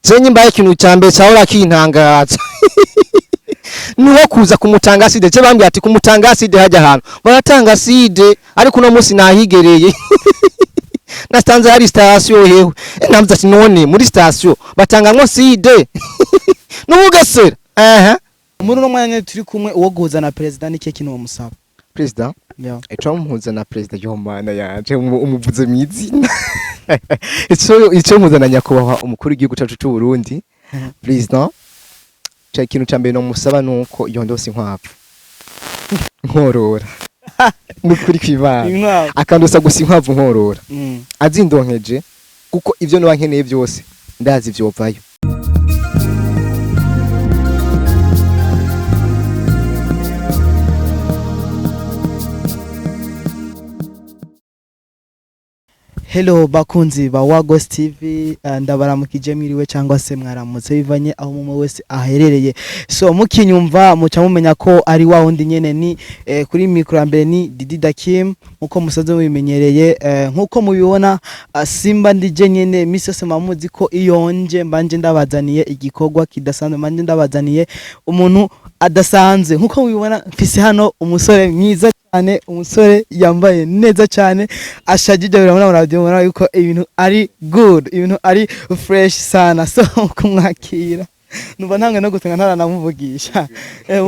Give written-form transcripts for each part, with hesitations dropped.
Je nyimbaye ikintu cya mbere cyahora kintangaza niwo kuza kumutanga acide. Je bambwiye ati kumutanga acide hajya ahantu baratanga acide, ariko uno munsi nahigereye nasanze hari station. Hewe, navuze ati none muri station batangamwo acide n'ubugesera ehe. Muri uno mwanya turi kumwe, uwo guhuza na perezida, ni kihe kintu womusaba? President? Yeah. Ico mpuza na president, yo mana yanje, umuvuze mw'izina. Ico mpuza na nyakubahwa umukuru w'igihugu cacu c'u Burundi, president, ca ikintu ca mbere no musaba nuko yondose inkwavu nkorora, nukuri kw'Imana. Inkwavu. Akandosa gusa inkwavu nkorora, azindonkeje, kuko ivyo noba nkeneye byose ndazi vyovayo. Hello bakunzi ba Wagos TV, ndabaramukije, mwiriwe cyangwa se mwaramutse bivanye aho umwe wese aherereye. So mukinyumva muca mumenya ko ari wa wundi nyene, ni kuri micro ya mbere ni Didi Dakim, nkuko musanzwe mubimenyereye. Nkuko mubibona, simba ndije nyene. Misi yose muzi ko iyo nje mbanje ndabazaniye igikorwa kidasanzwe, mbanje ndabazaniye umuntu adasanzwe. Nkuko mubibona, mfise hano umusore mwiza cyane, umusore yambaye neza cyane, ashajije. Birabona, murabyibona yuko ibintu ari good, ibintu ari fresh sana. So kumwakira numva ntange no gutenga ntaranamuvugisha.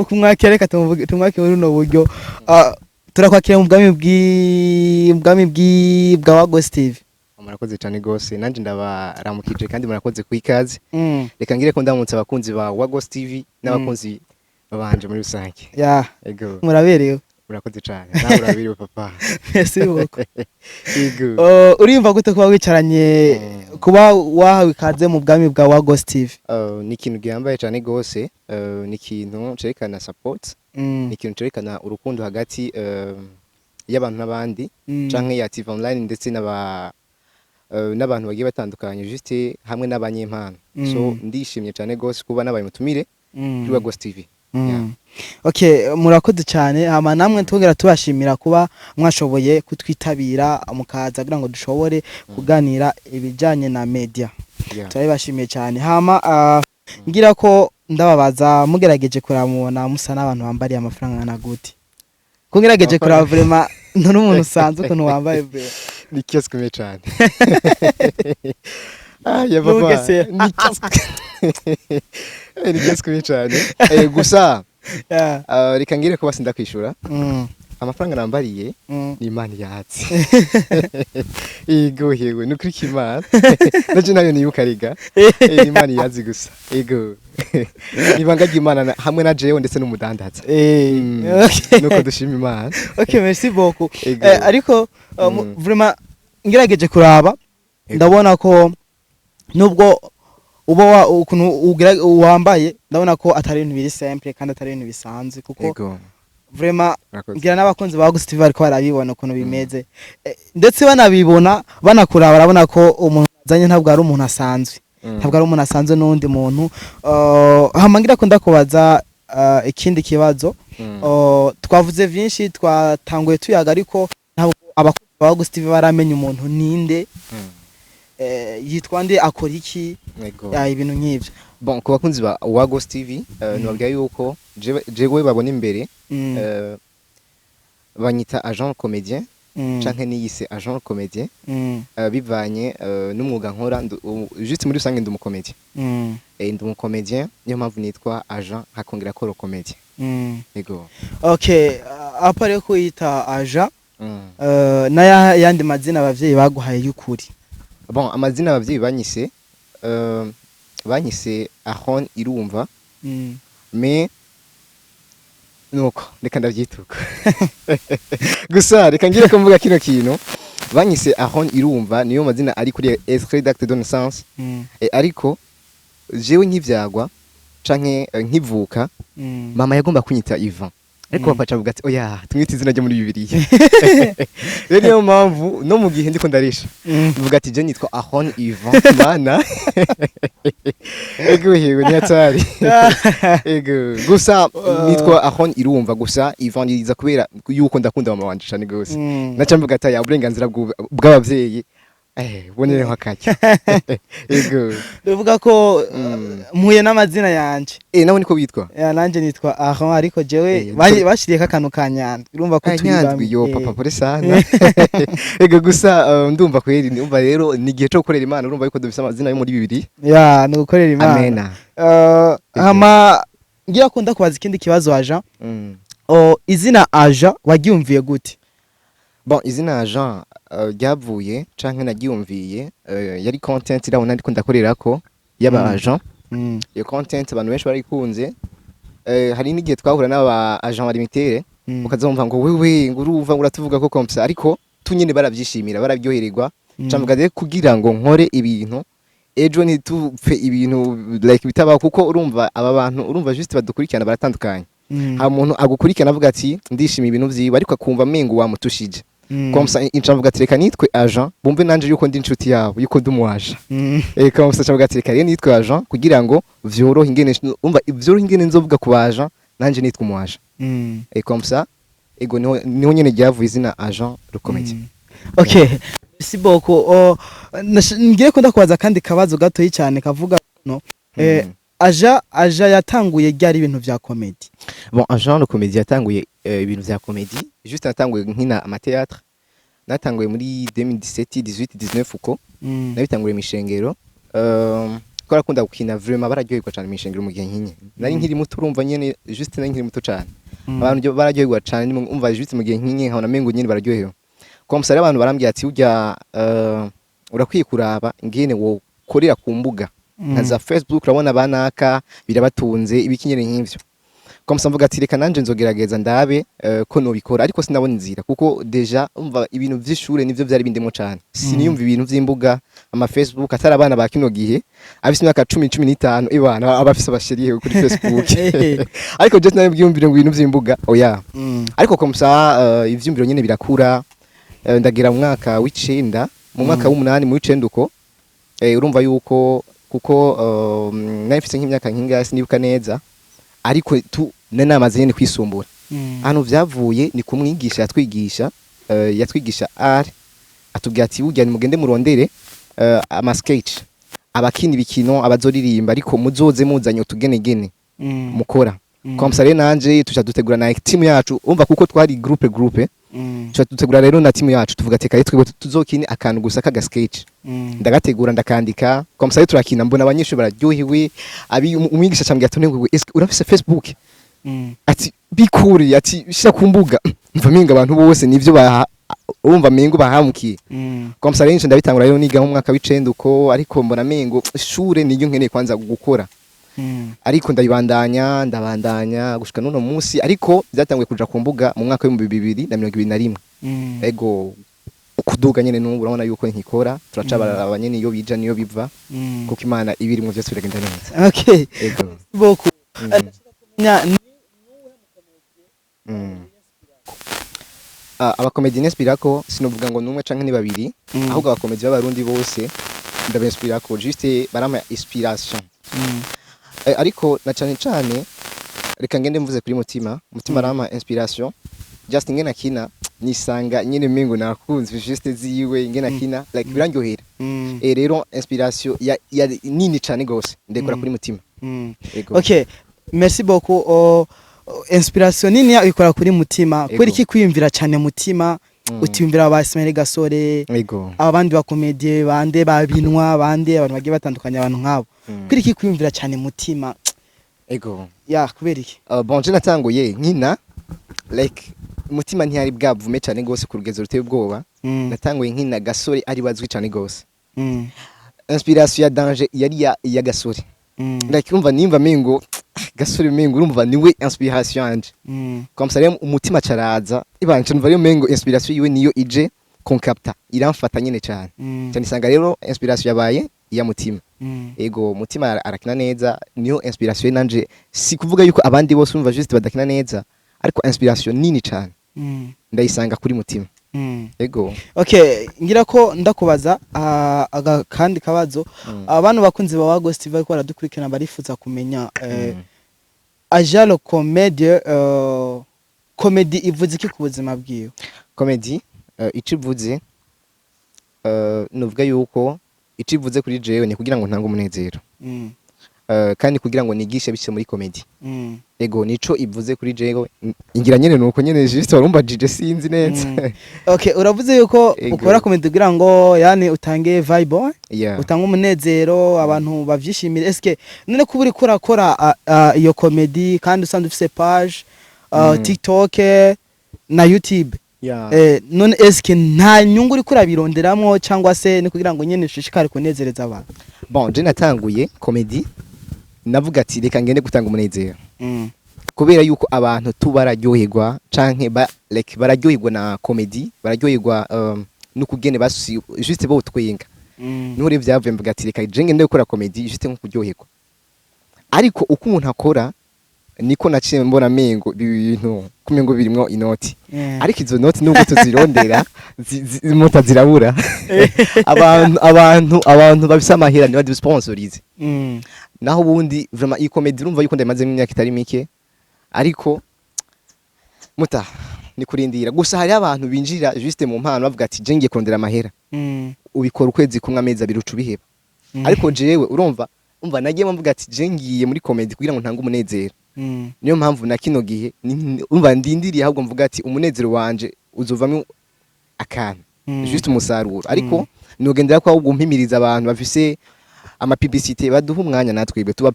Kumwakira, reka tumwakire muri runo buryo. Ah, turakwakira mu bwami bwa Wagos TV. Murakoze cyane gose, nanje ndabaramukije kandi murakoze ku ikaze. Reka ngire ko ndamutse abakunzi ba Wagos TV n'abakunzi babanje muri rusange. Ya. Ego. Muraberewe. Murakoze cyane, nawe uraberewe papa. Merci beaucoup. Ego. Uriyumva gute kuba wicaranye, kuba wahawe ikaze mu bwami bwa Wagos TV? Ni ikintu gihambaye cyane gose, ni ikintu cerekana support, ni ikintu cerekana urukundo hagati y'abantu n'abandi, canke ya TV online ndetse n'abantu bagiye batandukanye, juste hamwe n'abanyempano. So ndishimye cyane gose kuba nabaye mutumire kuri Wagos TV. Yeah. Okay, murakoze cyane. Hama namwe twongera tubashimira kuba mwashoboye kutwitabira mukaza kugira ngo dushobore kuganira ibijyanye na media. Turabibashimiye cyane. Hama ngira ko ndababaza, mugerageje kuramubona musa n'abantu bambariye amafaranga angana gute? Ko ngerageje kuraba, vraiment nturi umuntu usanzwe ukuntu wambaye vraiment. Ni ikibazo gikomeye cyane. Ah, ya papa. Ntugesera. Ni ikibazo gikomeye cyane. Gusa reka ngire ko basi ndakwishura. Amafaranga nambariye ni Imana yatse. Ego hewe, nukuri ko Imana. Naje nayo nibuka riga. Ni Imana yazi gusa. Ego. Ibanga ry'Imana hamwe na jewe ndetse n'umudandaza. Okay. Nuko dushima Imana. Okay, merci beaucoup. Ego. Ariko vraiment ngerageje kuraba, ndabona ko nubwo uba ukuntu wambaye, ndabona ko atari ibintu biri simple kandi atari ibintu bisanzwe, kuko Ego. vraiment Murakoze. ngira n'abakunzi ba Wagos TV bariko barabibona ukuntu bimeze. Ndetse banabibona banakuraba, barabona ko umuntu azanye ntabwo ari umuntu asanzwe. Ntabwo ari umuntu asanzwe n'uwundi muntu. Hama ngira ko ndakubaza ikindi kibazo. Twavuze vyinshi, twatanguye tuyaga, ariko ntabwo abakunzi ba Wagos TV baramenya umuntu ninde, yitwa nde, akora iki? Ego. Ya, ibintu nk'ivyo. Bon, ku bakunzi ba Wagos TV, nababwira yuko jewe babona imbere, banyita agent comédien, canke niyise agent comédien, bivanye n'umwuga nkora. Juste muri rusange ndi umucomédien. Ndi umucomédien, niyo mpamvu nitwa agent hakongera ko comédien. Ego. Okay, à part yo kuyita agent, n'aya yandi mazina abavyeyi baguhaye y'ukuri? Bon, amazina abavyeyi banyise, banyise Ahon Irumva, mais nuko reka ndavyituka gusa, reka ngire ko mvuga kino kintu. Banyise Ahon Irumva, niyo mazina ari kuri extrait d'acte de naissance. Ariko jewe nkivyagwa canke nkivuka, mama yagomba kunyita Ivan, ariko papa acavuga ati oya, tumwite izina ryo muri Bibiliya. Rero niyo mpamvu no mu gihe ndiko ndarisha mvuga ati je nitwa Ahon Ivan mana. Ego hewe, ni hatari. Ego, gusa nitwa Ahon Irumva gusa, Ivan yiza kubera yuko ndakunda mama wanje cane gose. Naca mvuga ati aya uburenganzira bw'abavyeyi. Bonereho akajya. Ego. Bivuga ko mpuye n'amazina yanje. Nawe niko witwa? Ya, nanje nitwa Aaron, ariko jewe bashiriyeko akantu ka Nyandwi, urumva ko turi Nyandwi bamwe. Yo, papa, pole sana. Ego, gusa ndumva kweri, ndumva rero ni igihe cyo gukorera Imana. Urumva yuko dufise amazina yo muri bibiri. Ya, ni ugukorera Imana. Amena. Hama ngira ko ndakubaza ikindi kibazo, Aja. O, izina Aja waryumviye gute? Bon, izina Jean ryavuye canke naryumviye, yari content irabona ndiko ndakorerako y'aba agent. Iyo content abantu benshi barayikunze. Hari n'igihe twahura n'aba agent ba limitere, ukazumva ngo wewe ngo urumva ngo uratuvuga ko comme ça, ariko tunyene baravyishimira, bararyohererwa. Camvuga rero kugira ngo nkore ibintu ejo ntitupfe ibintu like bitabaho, kuko urumva aba bantu, urumva juste badukurikirana baratandukanye. Hari umuntu agukurikirana avuga ati ndishimiye ibintu vyiwe, ariko akumva amengo wamutushije. Comme ça inca mvuga ati reka nitwe agent, bumve nanje yuko ndi inshuti yabo, yuko ndi umu agent. Comme ça nca mvuga ati reka rero nitwe agent kugira ngo vyorohe ingene, umva, vyorohe ingene nzovuga ku ba agent, nanje nitwe umu agent. Comme ça, ego, niho nyene ryavuye izina Agent le Comédien. Okay, merci beaucoup. Oh, ngiye ko ndakubaza kandi kabazo gatoyi cyane kavuga no Aja yatanguye ryari ibintu vya comedy? Bon, Agent le Comédien yatanguye ibintu vya comédie, juste natanguye nkina ama théâtre, natanguye muri 2017, 18, 19 uko. Nabitanguriye mw'ishengero. Twarakunda gukina, vraiment bararyoherwa cyane mw'ishengero mu gihe nkinye. Nari nkiri muto, urumva nyene, juste nari nkiri muto cyane. Abantu bararyoherwa cyane, umva, juste mu gihe nkinye nkabona mengo nyene bararyohewe. Comme ça rero abantu barambwira ati urya urakwiye kuraba ingene wokorera ku mbuga nka za Facebook, urabona banaka birabatunze, ibiki nyene nk'ivyo. Comme ça mvuga ati reka nanje nzogerageza ndabe ko nobikora, ariko sinabona inzira kuko déjà umva ibintu vy'ishure nivyo vyari bindemo cane. Siniyumva ibintu vy'imbuga ama Facebook, atari abana ba kino gihe abafise imyaka 10, 15, ibana abafise aba chérie kuri Facebook, ariko je sinari bwiyumvire ngo ibintu vy'imbuga, oya. Ariko comme ça ivyumviro nyene birakura. Ndagera mu mwaka w'icenda, mu mwaka w'umunani, mu w'icenda uko. Urumva yuko kuko nari mfise nk'imyaka nk'ingahe sinibuka neza, ariko tu nari namaze nyene kwisumbura. Ahantu vyavuye ni ku mwigisha yatwigisha art, atubwira ati burya nimugende murondere ama sketch, abakina ibikino, abazoririmba, ariko muzoze muzanye utugenegene mukora. Comme ça rero nanje tuca dutegura na team yacu, umva, kuko twari groupe. Tuca dutegura rero na team yacu, tuvuga ati kare twebwe tuzokine akantu gusa kaga sketch. Ndagategura, ndakandika, comme ça rero turakina, mbona abanyeshuri bararyohewe. Abi umwigisha acambwira ati none wewe, est-ce que urafise Facebook? Ati bikuri, ati shira ku mbuga. Mva minga abantu bose nivyo baha, urumva mengo bahamukiye. Comme ça rero nce ndabitangura rero niga mu mwaka w'icenda uko, ariko mbona mengo ishure niryo nkeneye kwanza gukora. Ariko ndabibandanya, ndabandanya gushika n'uno munsi, ariko byatanguye kuja ku mbuga mu mwaka w'2021. Ego, kuduga nyene n'ubu urabona yuko nkikora, turaca bararaba nyene iyo bija niyo biva, kuko Imana ibirimwo vyose biragenda neza. Okay. Ego. Beaucoup. Kumenya Aba comédien inspirako, sinovuga ngo numwe canke ni babiri, ahubwo aba comédien b'abarundi bose ndabinspirako, juste barampa inspiration. Ariko na cane cane reka ngende mvuze kuri Mutima. Mutima arampa inspiration, just ingene akina nisanga nyene mengo nakunzwe, juste ziwe ingene akina, like birandyohera. Rero inspiration ya nini cane gose ndekora kuri Mutima. Ego. Okay, merci beaucoup. O, inspiration nini ikora kuri Mutima. Ego. Kubera iki kwiyumvira cyane Mutima, utiyumvira ba Ismail Gasore, abandi ba comédien bande, babinwa bande, abantu bagiye batandukanye, abantu nk'abo? Kubera iki kwiyumvira cyane Mutima? Ego. Ya, kubera iki? Bon, je natanguye nkina, like Mutima ntiyari bwavume cane gose ku rugezo ruteye ubwoba. Natanguye nkina Gasore ari bazwi cane gose. Inspiration ya danger yari ya Gasore. Like umva, nimva mengo Gasore, mengo urumva niwe inspiration yanje. Comme ça rero umutima caraza ibanje, numva rero mengo inspiration yiwe niyo ije koncapta, iramfata nyene cane. Cyane isanga rero inspiration yabaye iya Mutima. Ego, Mutima arakina neza, niyo inspiration nanje. Si kuvuga yuko abandi bose urumva juste badakina neza, ariko inspiration nini cane ndayisanga kuri Mutima. Ego. Okay, ngira ko ndakubaza aga kandi kabazo. Abantu bakunzi ba Wago Steve bariko baradukurikirana barifuza kumenya Agent le Comédien, comedy ivuze iki ku buzima bwiwe? Comedy ico ivuze Nuvuga yuko ico ivuze kuri jewe ni kugira ngo ntange umunezero, kandi kugira ngo nigishe biciye muri comedy. Ego, nico ivuze kuri jewe. Ngira nyene nuko nyene, juste warumbajije, sinzi neza. Okay, uravuze yuko Ego. ukora comedy kugira ngo yani utange vibe, Yeah. utange umunezero, abantu bavyishimire. Eske none kuba uriko urakora iyo comedy kandi usanzwe ufise page TikTok na YouTube, Yeah. none eske nta nyungu uriko urabironderamwo, cyangwa se ni kugira ngo nyene ushishikare kunezereza abantu? Bon, je natanguye comedy navuga ati reka ngende gutanga umunezero, kubera yuko abantu tubararyoherwa canke like bararyoherwa na comedy, bararyoherwa n'ukugene basi juste bo twenga. Niho rero vyavuye mvuga ati reka je ngende gukora comedy juste nko kuryoherwa. Ariko uko umuntu akora niko naciye mbona mengo ibi bintu kumengo birimwo inoti. Ariko izo noti nubwo tuzirondera mutazirabura. Abantu bafise amahera ntibadisponsorize. Naho ubundi vraiment iyi comedy urumva yuko ndayimazemo imyaka itari mike, ariko muta ni kurindira gusa. Hariho abantu binjira juste mu mpano bavuga ati je ngiye kurondera amahera. Ubikora ukwezi kumwe, amezi 2, uca ubiheba. Ariko jewe urumva umva nagiye mvuga ati je ngiye muri comedy kugira ngo ntange umunezero. Niyo mpamvu na kino gihe umva ndindiriye, ahubwo mvuga ati umunezero wanje uzovamwo akantu, juste umusaruro. Ariko nogendera ko ahubwo mpimiriza abantu bafise ama publicité baduha umwanya natwebwe tuba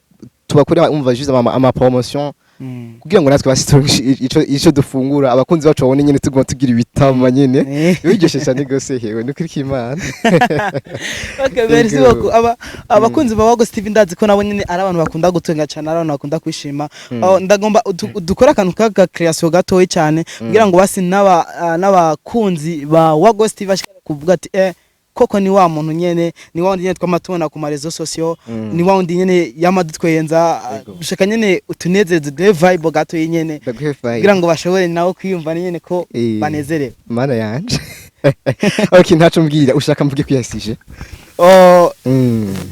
tubakorera, umva, juste ama promotion, kugira ngo natwe basi turonke ico dufungura, abakunzi bacu babone nyene tuguma tugira ibitama nyene. Biryoshe cyane gose, hewe, nukuri k'Imana. Okay, merci Yego. beaucoup. Aba abakunzi ba Wago Steve, ndazi ko nabo nyene ari abantu bakunda gutunga cyane, ari abantu bakunda kwishima. Oh, ndagomba dukore akantu k'aka création gatoyi cyane kugira ngo basi n'abakunzi ba Wago Steve bashikare kuvuga ati koko ni wa muntu nyene, ni wa wundi nyene twama tubona ku ma réseaux sociaux, ni wa wundi nyene yamadutwenza. Dushaka nyene utunezeze, duhe vibe gatoyi nyene Ndaguhe vibe. kugira ngo bashobore nabo kwiyumva nyene ko banezerewe. Mana yanje, okay, ntaco mbwira, ushaka mvuge kwiyasije. Oh,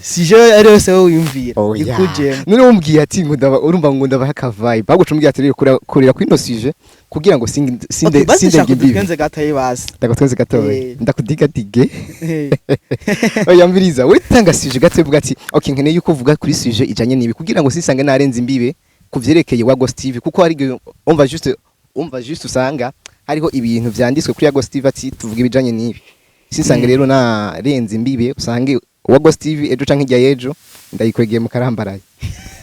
sujet ari yose wowe wiyumvira Oh, yeah. ikujemo. None umbwiye ati ngo ndaba, urumva ngo ndabaha aka vibe, ahubwo ucumbwiye ati rero kurira kuri ino sujet kugira ngo sinde Okay, basi sinde shaka imbibi. udutwenze gatoyi basi. Ndagutwenze gatoya. Ndakudigadige. Oya, mbiriza, we tanga sujet gato, uvuga ati okay, nkeneye yuko uvuga kuri sujet ijanye nibi kugira ngo sisange narenze imbibe kuvyerekeye Wago Steve, kuko hari igihe umva juste usanga hariho ibintu vyanditswe kuri Wago Steve ati tuvuga ibijanye nibi, sisange rero narenze imbibe, usange Wago Steve ejo canke hirya y'ejo ndayikwegeye mu karambaraye.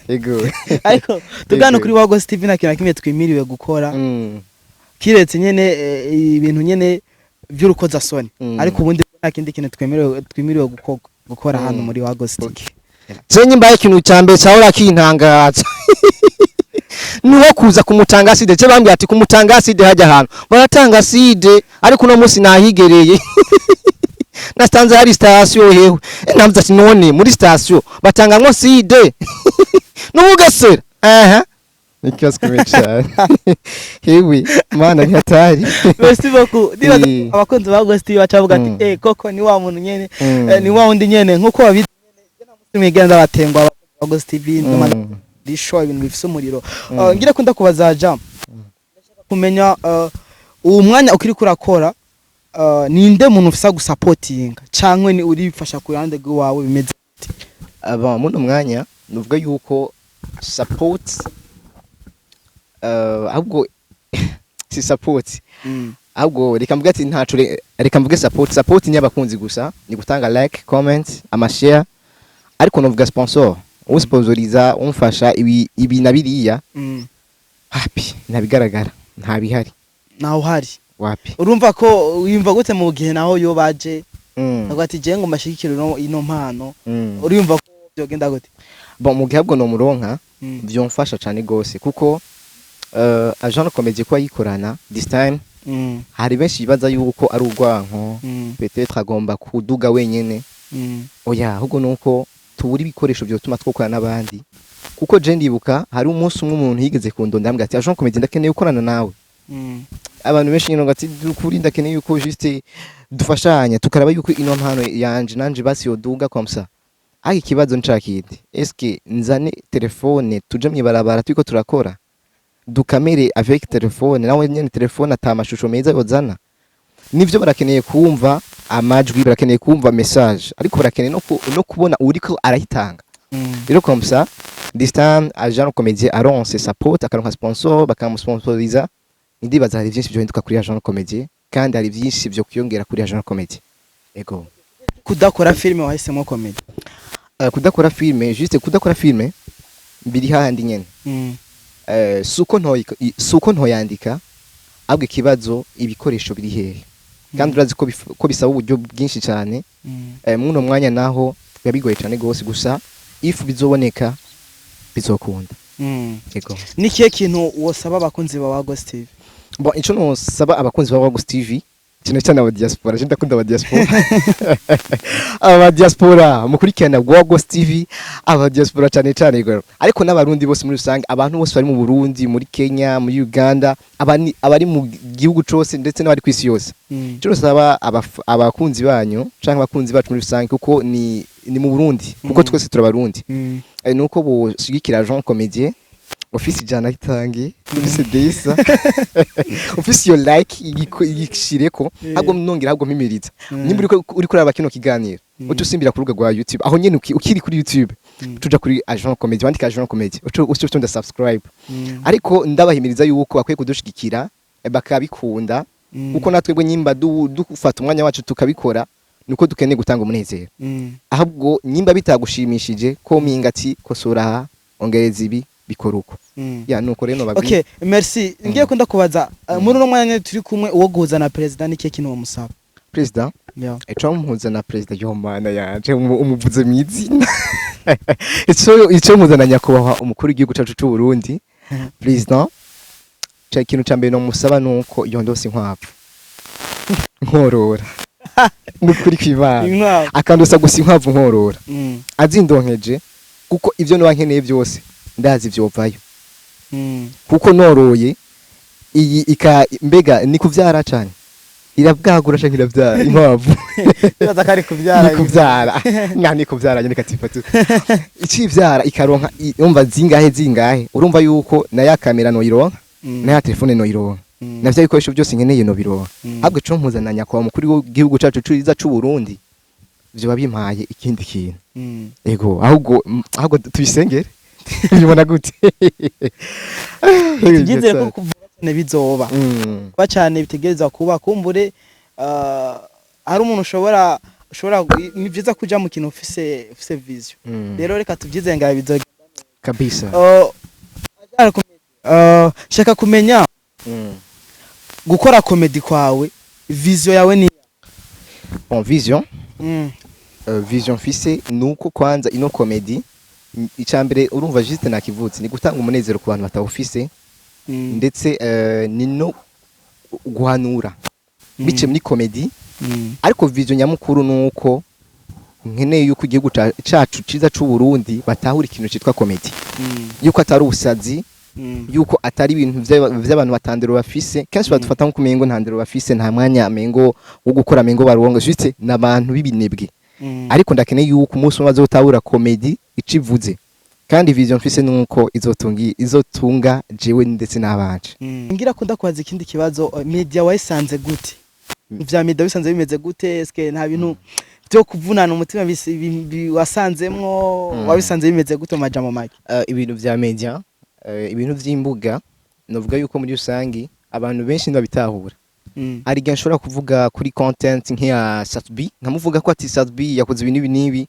Ego. Ariko tugana Ego. kuri Wago Steve, nta kintu na kimwe twimiriwe gukora kiretse nyene ibintu nyene by'urukozasoni. Ariko ubundi nta kindi kintu twemerewe gukora hano muri Wago Steve. Okay. Je mbaye ikintu cya mbere cyahora kintangaza niwo kuza kumutanga acide. Je bambwiye ati kumutanga acide hajya ahantu baratanga acide, ariko uno munsi nahigereye nasanze hari station hewe. Navuze ati none muri station batangamwo acide n'ubugesera? Aha ikibazo gikomeye cyane hewe, mana, ni hatari. Merci beaucoup. Nibaza abakunzi ba Wago Steve baca bavuga ati koko ni wa muntu nyene, ni wa wundi nyene nkuko babizi nyene. Mwigenda batengwa abakunzi ba Wago Steve, risho ibintu bifise umuriro. Ngira ko ndakubaza ja kumenya uwo mwanya ukiri kurakora, ninde muntu ufisa gusapotinga cankwe ni urifasha ku ruhande rw'iwawe, bimeze gute? Aba muno mwanya nuvuga yuko support, ahubwo si support, ahubwo reka mvuge ati ntaco, reka mvuge support. Support ni abakunzi gusa, ni gutanga like, comment, ama share. Ariko novuga sponsor, usponsoriza, umfasha ibi ibi na biriya, hapi ntabigaragara, ntabihari. Naho uhari? Wapi. Urumva ko wiyumva gute mu gihe naho yo baje avuga ati je ngo mbashigikire ino mpano? Uriyumva ko byogenda gute? Bon, mu gihe ahubwo nomuronka, vyomfasha cane gose, kuko agent comedy ko ayikorana this time, hari benshi bibaza yuko ari urwanko, peut-être agomba kuduga wenyene. Oya, ahubwo nuko tubura ibikoresho vyotuma twokorana n'abandi, kuko je ndibuka hari umunsi umwe umuntu yigeze kundonda ambwira ati agent comedy, ndakeneye gukorana nawe. Abantu benshi nyine ngo ati dukuri ndakeneye yuko juste dufashanya tukaraba yuko ino mpano yanje nanje basi yoduga comme ça. Ariko ikibazo ncakindi, eske nzane telefone tuje mwibarabara turiko turakora dukamere avec telefone, nawe nyene telefone ata mashusho meza yozana? Nivyo barakeneye kumva amajwi, barakeneye kumva message, ariko barakeneye no kubona uriko arayitanga. Rero comme ça, this time agent comédien aronse support, akaronka sponsor, bakamusponsoriza, ndibaza hari vyinshi vyohinduka kuri agent comédien, kandi hari vyinshi vyo kwiyongera kuri agent comédien. Ego. Kudakora filime, wahisemo comedy? Kudakora filme, juste kudakora filme biri hahandi nyene. Suko ntoyandika, ahubwo ikibazo ibikoresho biri hehe, kandi urazi ko bisaba uburyo bwinshi cyane. Muno mwanya naho biba bigoye cyane gose, gusa if bizoboneka bizokunda. Ego. Ni kihe kintu wosaba abakunzi ba Wagos TV? Bon, ico nosaba abakunzi ba Wagos TV, cyane cyane aba diaspora, je ndakunda aba diaspora, aba diaspora mukurikirana Wagos TV, aba diaspora cyane cyane rero, ariko n'abarundi bose muri rusange, abantu bose bari mu Burundi, muri Kenya, muri Uganda, abari mu gihugu cose, ndetse n'abari ku isi yose. Ico nosaba abakunzi banyu canke abakunzi bacu muri rusange, kuko ni mu Burundi, kuko twese turabarundi, nuko boshigikira Jean Comédien ofisi ijana itange, ufise desa, ufise iyo like igishireko. Ahubwo nongera, ahubwo mpimiriza, nimba uriko uraba kino kiganiro, uca usimbira ku rubuga rwa YouTube, aho nyene ukiri kuri YouTube, tuja kuri Agent Comedy, wandika Agent Comedy, uca ufyonda subscribe. Ariko ndabahimiriza yuko bakwiye kudushigikira, bakabikunda, kuko natwebwe nyimba dufata umwanya wacu tukabikora, nuko dukeneye gutanga umunezero. Ahubwo nyimba bitagushimishije, ko minga ati kosora aha, ongereza ibi, bikora uko. Ya, nuko rero nobabwira. Okay, merci. Ngiye ko ndakubaza, muri uno mwanya turi kumwe, uwo guhuza na president, ni kihe kintu wamusaba? President? Yeah. Ico mpuza na president, yo mana yanje, umuvuze mw'izina, ico mpuza na nyakubahwa umukuru w'igihugu cacu c'u Burundi, president, ca ikintu ca mbere nomusaba nuko yondose inkwavu nkorora, nukuri kw'Imana. Inkwavu. Akandosa gusa inkwavu nkorora, azindonkeje, kuko ivyo noba nkeneye vyose ndazi vyovayo, kuko noroye iyi ika, mbega ni kuvyara cane, irabwagura canke iravyara inkwavu? Bibaza ko ari kuvyara. Ni kuvyara, nka ni kuvyara nyene, katifatu icivyara ikaronka urumva zingahe zingahe, urumva yuko na ya kamera noyironka, na ya telefone noyironka, na vya bikoresho byose nkeneye nobironka. Ahubwo ico mpuzana nyakubahwa mukuru w'igihugu cacu ciza c'u Burundi, vyoba bimpaye ikindi kintu. Ego, ahubwo tubisengere, ubibona gute? Tubyizere ko kuvuga cyane bizoba, kuba cyane bitegerezwa kuba. Kumbure hari umuntu ushobora, ni byiza kuja mu kintu ufise vision. Rero reka tubyizere ngaho bizogenda. Kabisa. Shaka kumenya gukora comedy kwawe, vision yawe ni? Bon, vision, vision mfise nuko kwanza ino comedy, icambere urumva juste nakivutse, ni gutanga umunezero ku bantu batawufise, ndetse ni no guhanura bice muri comedy. Ariko vision nyamukuru nuko nkeneye yuko igihugu cacu ciza c'u Burundi batahura ikintu citwa comedy, yuko atari ubusazi, yuko atari ibintu vy'abantu batandero bafise. Kenshi badufata nko kumengo nta ndero bafise, nta mwanya mengo wo gukora, mengo baronga juste n'abantu b'ibinebwe. Ariko ndakeneye yuko umunsi umwe bazotahura comedy icivuze, kandi vision mfise nuko izotunga jewe ndetse n'abanje. Ngira ko ndakubaza ikindi kibazo, media wayisanze gute? Vya media bisanze bimeze gute? Eske nta bintu byo kuvunana umutima wasanzemwo? Wabisanze bimeze gute mu majambo make? Ibintu vya media, ibintu vy'imbuga, novuga yuko muri rusangi abantu benshi ntibabitahura. Hari igihe nshobora kuvuga kuri content nk'iya Sat-B, nkamuvuga ko ati Sat-B yakoze ibi n'ibi n'ibi,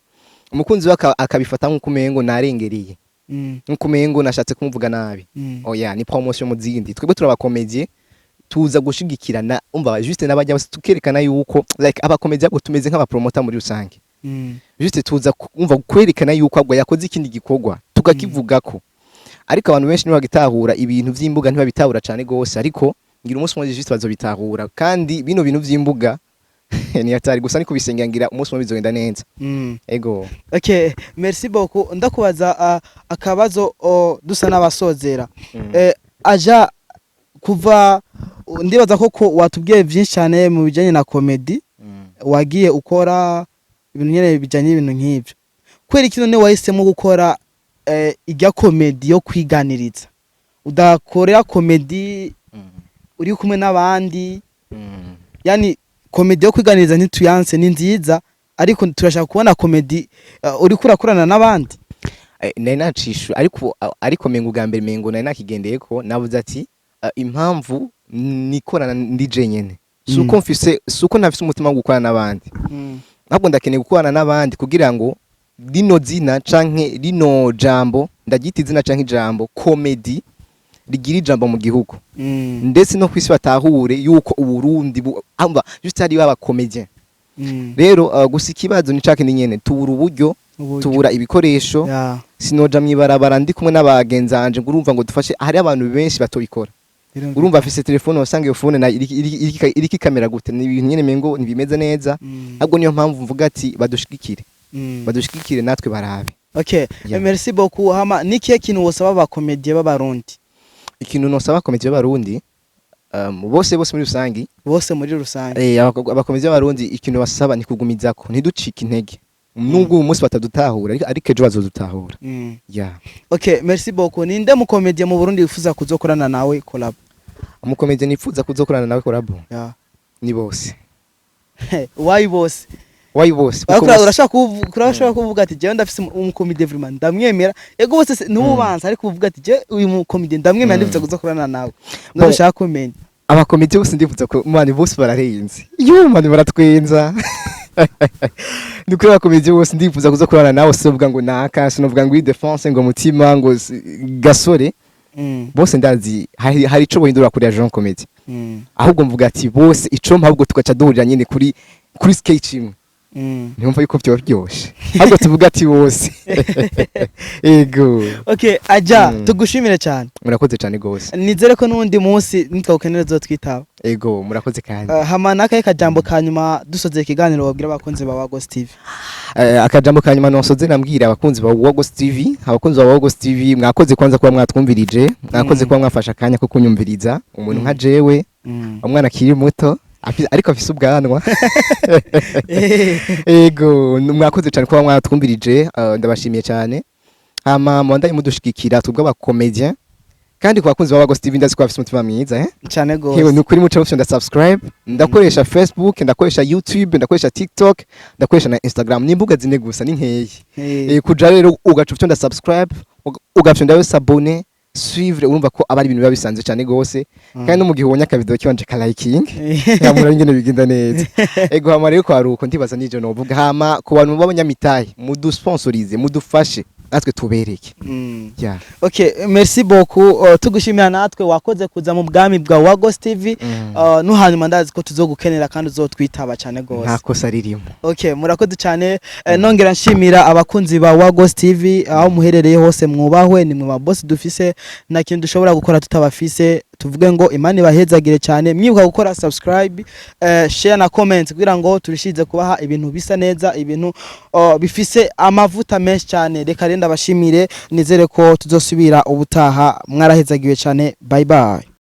umukunzi we akabifata nk'uko umengo narengereye, nk'uko umengo nashatse kumuvuga nabi. Oya, ni promotion mu zindi. Twebwe turabakomedie, tuza gushigikirana, umva, juste n'abajya bose tukerekana yuko like abakomedie ahubwo tumeze nk'abapromota muri rusange. Juste tuza kumva kwerekana yuko ahubwo yakoze ikindi gikorwa tukakivugako, ariko abantu benshi ntibagitahura ibintu vy'imbuga, ntibabitahura cane gose. Ariko ngira umunsi umwe juste bazobitahura, kandi bino bintu vy'imbuga ni hatari, gusa ni kubisengera, ngira umunsi umwe bizogenda neza. Ego. Okay, merci beaucoup. Ndakubaza akabazo, dusa n'abasozera. Aja kuva, ndibaza ko watubwiye byinshi cyane mu bijyanye na comedy, wagiye ukora ibintu nyene bijyanye n'ibintu nk'ibyo. Kubera iki none wahisemo gukora ijya comedy yo kwiganiriza, udakorera comedy uri kumwe n'abandi? Yani Comédie yo kwiganiriza ntituyanse, ni nziza, ariko turashaka kubona comédie uriko urakorana n'abandi. Nari nacishu, ariko mengo ubwa mbere mengo nari nakigendeye ko navuze ati impamvu nikorana ndi jenyene suko mfise, suko ntafise umutima wo gukorana n'abandi, ahubwo ndakeneye gukorana n'abandi kugira ngo rino zina canke rino jambo, ndaryita izina canke ijambo comedy, rigira ijambo mu gihugu ndetse no kwisi, batahure yuko Uburundi amba juste ari baba comédien. Rero gusa ikibazo ni cake ni nyene tubura uburyo, Uburyo. tubura ibikoresho. Sinoja mwibarabara ndi kumwe n'abagenzanje ngo urumva ngo dufashe. Hari abantu benshi batobikora. Urumva afise telefone, wasanga iyo phone na iriko ikamera gute, ni ibintu nyene mengo ntibimeze neza. Ahubwo niyo mpamvu mvuga ati badushigikire, badushigikire natwe barabe. Okay. Yeah. Merci beaucoup. Hama ni kihe kintu wosaba aba comédien b'Abarundi? Ikintu nosaba aba comédien b'Abarundi, bose bose muri rusangi, Bose muri rusange. Aba comédien b'Abarundi, ikintu basaba ni kugumizako, ntiducike intege nubwo uyu munsi batadutahura, ariko ejo bazodutahura. Yeah. Okay, merci beaucoup. Ninde mu comédien mu Burundi wifuza kuzokorana nawe collab? Umu comédien nifuza kuzokorana nawe collab? Yeah. Ni bose. Why bose? Why bose? Kuko Urashobora urashobora kuvuga ati jewe ndafise umu comédien vraiment ndamwemera. Ego, bose ntububanza, ariko uvuga ati je uyu mu comédien ndamwemera, ndifuza kuzokorana nawe. Bon. None ushaka kumenya. Aba comédien bose ndifuza ko mani bose bararenze, yo mani baratwenza. Ni kuri aba comédien bose ndifuza kuzokorana nawe, sinovuga ngo naka, sinovuga ngo Defense, ngo Mutima, ngo Gasore. Bose ndazi hari ico bohindura kuri Jean Comedy. Ahubwo mvuga ati bose ico ahubwo tugaca duhurira nyine kuri sketch imwe. Ntiwumva yuko vyoba biryoshe? Ahubwo tuvuga ati bose, ego. Okay, aja tugushimire cyane. Murakoze cyane gose. Nizere ko n'undi munsi nitwawukenera uzotwitaba. Ego, murakoze kandi. Hama nakahe kajambo ka nyuma dusoze ikiganiro wabwira abakunzi ba Wagos TV? Akajambo ka nyuma nosoze nambwira abakunzi ba Wagos TV, abakunzi ba Wagos TV, mwakoze kwanza kuba mwatwumvirije, mwakoze kuba mwafashe akanya ko kunyumviriza umuntu nka jewe, umwana akiri muto ariko afise ubwanwa. Ego, mwakoze cyane kuba mwatwumvirije, ndabashimiye cyane. Hama mubandanye mudushigikira twebwe aba comédien, kandi ku bakunzi ba Wagos TV ndazi ko bafise umutima mwiza, eh? Cyane Hewe, gose. ni ukuri muce mufyonda subscribe. Ndakoresha Facebook, ndakoresha YouTube, ndakoresha TikTok, ndakoresha na Instagram. Ni imbuga zine gusa, ni nkeyi. Kuja rero ugaca ufyonda subscribe, ugafyonda s'abonner, suivre, urumva ko aba ari ibintu biba bisanzwe cyane gose. Kandi no mu gihe ubonye aka video kiwanje ka liking, yamura ingene bigenda neza. Ego, hama rero kwaruko ndibaza nije novuga. Hama ku bantu b'abanyamitahe, mudusponsorize, mudufashe natwe tubereke. Yeah. Okay, merci beaucoup. Tugushimira natwe, wakoze kuza mu bwami bwa Wagos TV. No hanyuma ndazi ko tuzogukenera kandi uzotwitaba cyane gose. Nta kosa ririmo. Okay, murakoze cyane. Nongera nshimira abakunzi ba Wagos TV aho muherereye hose, mwubahwe, ni mwe ba boss dufise, nta kintu dushobora gukora tutabafise. Tuvuge ngo Imana ibahezagire cyane. Mwibuka gukora subscribe, share na comment kugira ngo turushize kubaha ibintu bisa neza, ibintu bifise amavuta menshi cyane. Reka rero ndabashimire, nizere ko tuzosubira ubutaha. Mwarahezagiwe cyane. Bye bye.